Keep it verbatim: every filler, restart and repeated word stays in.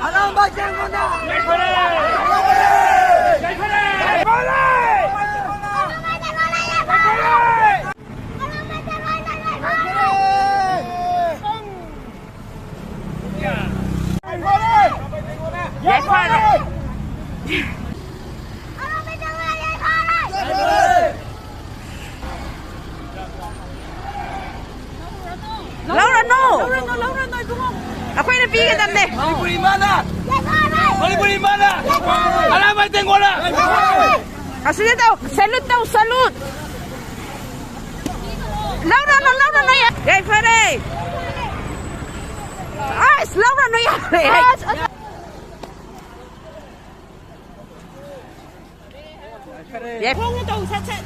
ꯑꯔꯥꯝꯕꯥꯏ ꯇꯦꯡꯒꯣꯅ! ꯌꯥꯏꯐꯔꯦ! ꯂꯧꯔꯅꯨ! ꯂꯧꯔꯅꯨ, ꯂꯧꯔꯅꯨ, ꯏꯕꯨꯡꯉꯣ꯫ ꯑꯩꯈꯣꯏꯅ ꯄꯤꯒꯗꯕꯅꯦ꯫ ꯃꯅꯤꯄꯨꯔꯤ ꯏꯃꯥꯅ! ꯃꯅꯤꯄꯨꯔꯤ ꯏꯃꯥꯅ! ꯑꯔꯥꯝꯕꯥꯏ ꯇꯦꯡꯒꯣꯅ! ꯑꯁꯤꯗ ꯇꯧ, salute ꯇꯧ, salute! ꯂꯧꯔꯅꯨ, ꯂꯧꯔꯅꯨ, ꯌꯥꯏꯐꯔꯦ! ꯑꯁ, ꯂꯧꯔꯅꯨ, ꯌꯥꯔꯦ! ꯌꯥꯏ- ꯈꯣꯡꯅ ꯇꯧ, ꯁꯠ, ꯁꯠ꯫